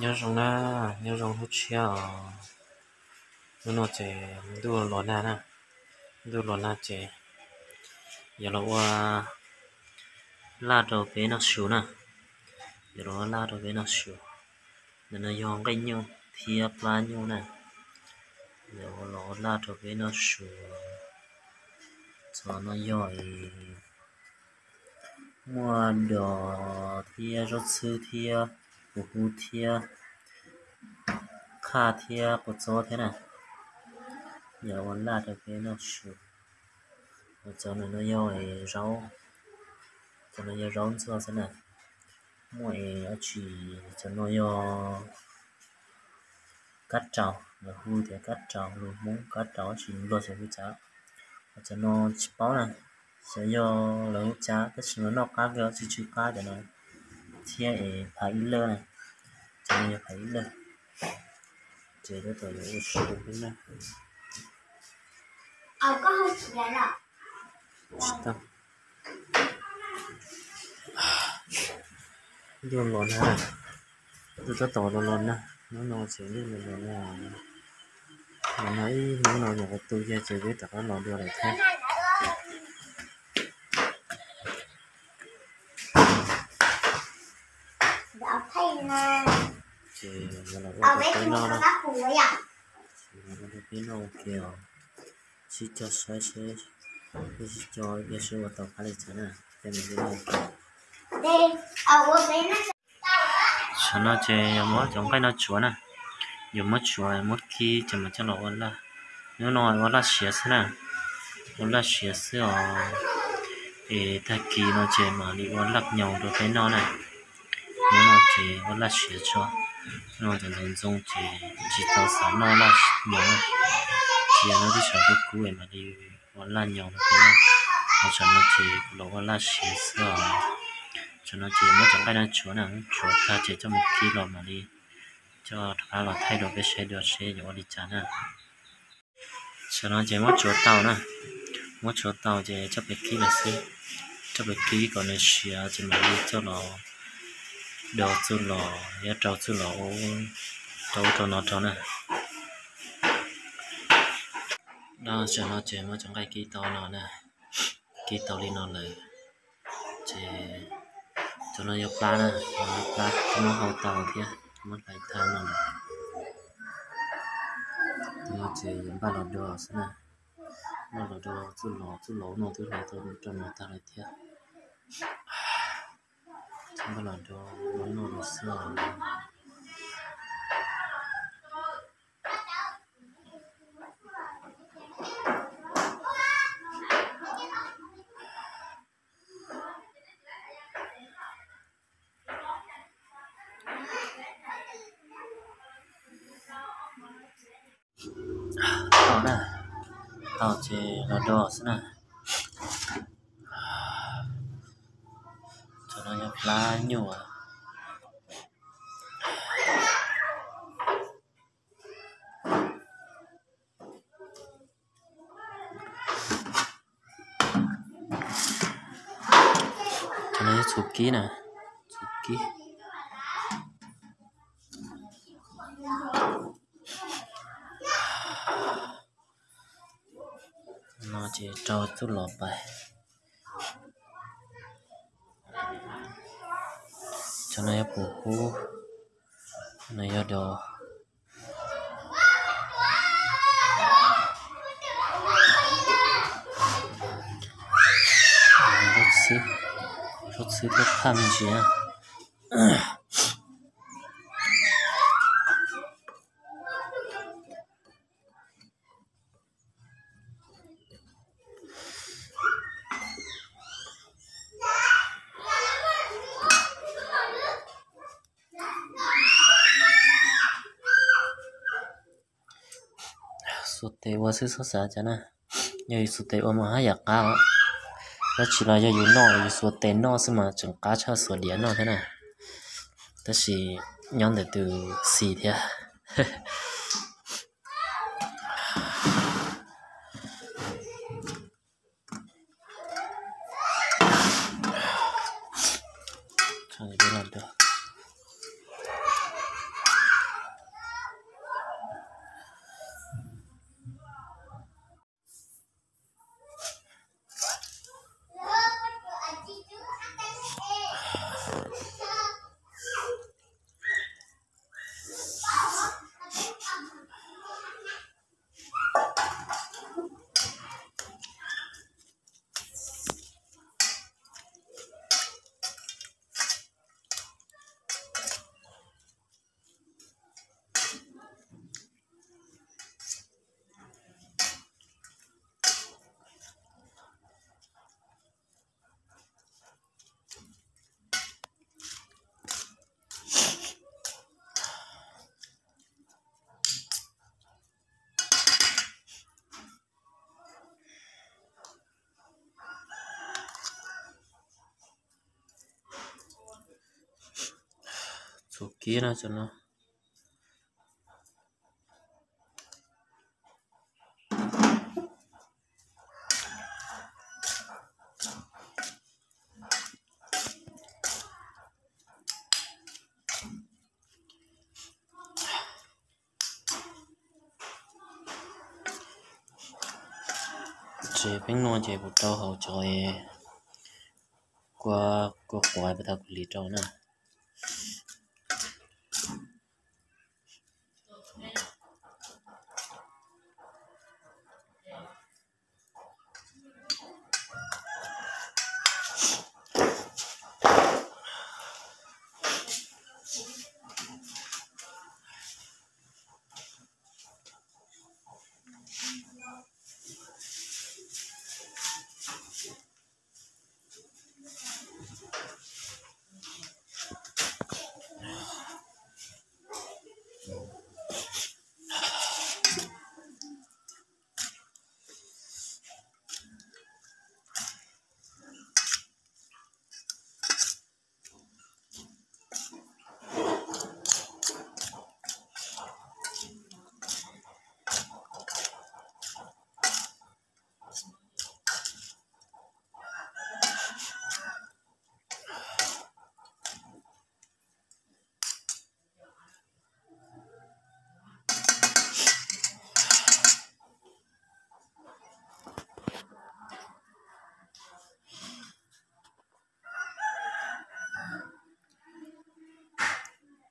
Nyob zoo na, nyob zoo hnub tshiab os. Hnub no ces ntuj los nag na, ntuj los nag ces yuav los ua laj rau peb noj su na, yuav los ua laj rau peb noj su. Ntawm no yog nqaij nyuj thiab plab nyuj na, yuav los ua laj rau peb noj su. Txog no yog muaj dos thiab zaub txhwb thiab puas hub thiab qhaj thiab kua txob thiab na, yuav los ua laj rau peb noj su. Cov no yog zaub, cov no yog zaub ntxuaj xwb na. Muaj es dab tsi, cov no yog kab raus, lawv hu tias kab raus, lus Hmoob kab raus, dab tsi luag xyov hu cas. Cov no tsis paub na, xyov yog lawv hu cas tab sis mas noj qab kawg, tsis tsw qab cov no. Thiab es phav ib lawj na, cov no yog phav ib lawj. Ces tab tom yuav ua su peb na. Ntuj los nag, ntuj tab tom los los nag, hnub no ces ntuj los los nag. Los nag ib hnub no nyuam qhuav tu yag ces peb rov qab los dua lawm thiab. Ces los ua rau peb noj na, los ua rau peb noj ua ke os. Sib cog saib seb, sib cog ib pliag seb ua tau qab li cas na. Tam no ces yuav muab cov nqaij no tsuav na, yuav muab tsuav muab kib ces mam coj los ua laj. Hnub no ua laj siav xwb na, ua laj siav xwb os. Es tag kis no ces mam li ua laj nyoos rau peb noj na. Hnub no ces ua laj siav tso, hnub no ces ntxoov ntxoo ces tsis tau xav noj laj nyoos na. Cia noj tib sov kub kub es mam li ua laj nyoos rau peb noj. Ho tsam no ces kuv los ua laj siav xwb os. Tsam no ces muab cov nqaij no tsuav na, tsuav tag ces coj mus kib los mam li coj rov qab los thaij rau peb saib dua seb yuav ua li cas na. Tsam no ces muab tsuav tau na, muab tsuav tau ces coj pem kib lawm xwb, coj pem kib kom nws siav ces mam li coj los do txuj lom, yuav rau txuj lom ua rau ub rau no rau na. Tsam no ces muab cov nqaij kib tau no na, kib tau li no lawm. Ces cov no yog plab na, plab muab hau tau thiab muab hlais tag no lawm. Ces yuav npaj los do xwb na, npaj los do txuj lom, txuj lom no twb hlais tau rau no tag lawm thiab. Npaj los do ua noj no xwb os. Tau na, tau ces los do xwb na. Cov no yog plab nyuj. Cov no yog txhuv kib na, txhuv kib. No ces rau txuj lom pais. Cov no yog pum hub, no yog dos. Zaub txhwb thiab qhaj me ntsis na. Xuas tes ua xwb txhob xav cas na. Yog yus xuas tes ua mas haj yam qab os. Tab sis los yog yus noj yus xuas tes noj xwb mas tseem qab tshaj xuas diav noj thiab na. Tab sis nyob ntawm tus xis thiab. Kib no tso no. Ces peb nua ces kuv rau hauv cov kua, kua quav peb tau kuv hliv rau na.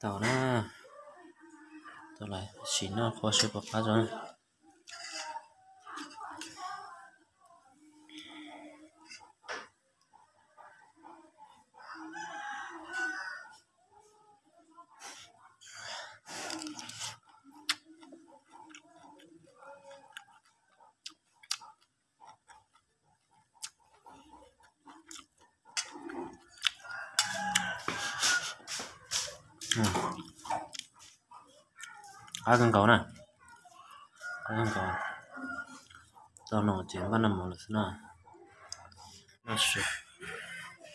Tau na, tau lawm, sim noj qhua seb puas qab tso na. Qab kawg nkaus na, qab kawg nkaus. Tau no ces npaj noj mov lawm xwb na. Noj su,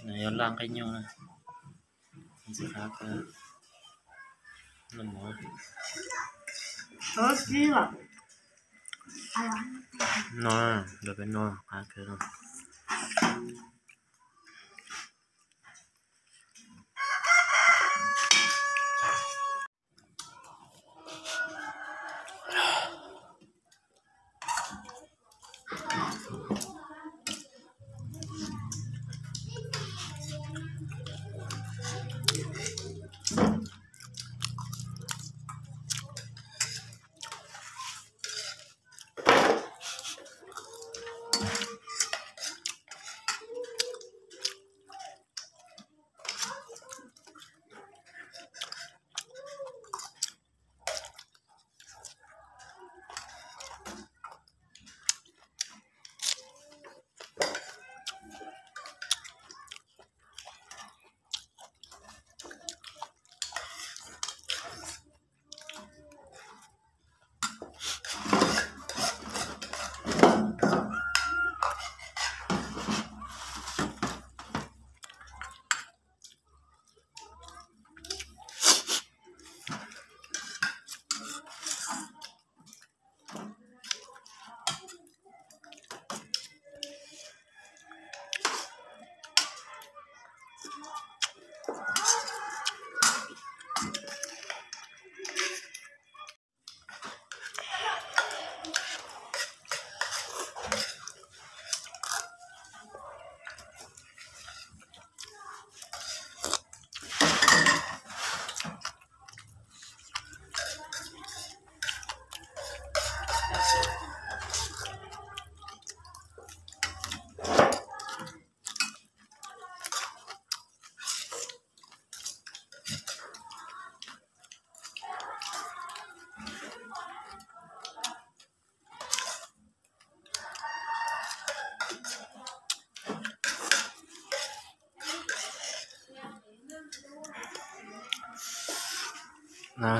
nws yog laj nqaij nyuj na. Ntxim qab kawg. Noj mov. No, lawv peb noj qab kawg no.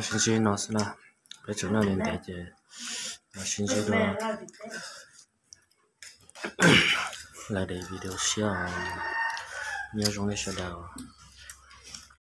Sib ntsib no xwb na, peb tseem noj li ntawd ces los sib ntsib dua lawm daim video siab os. Nyob zoo nej sawv daws.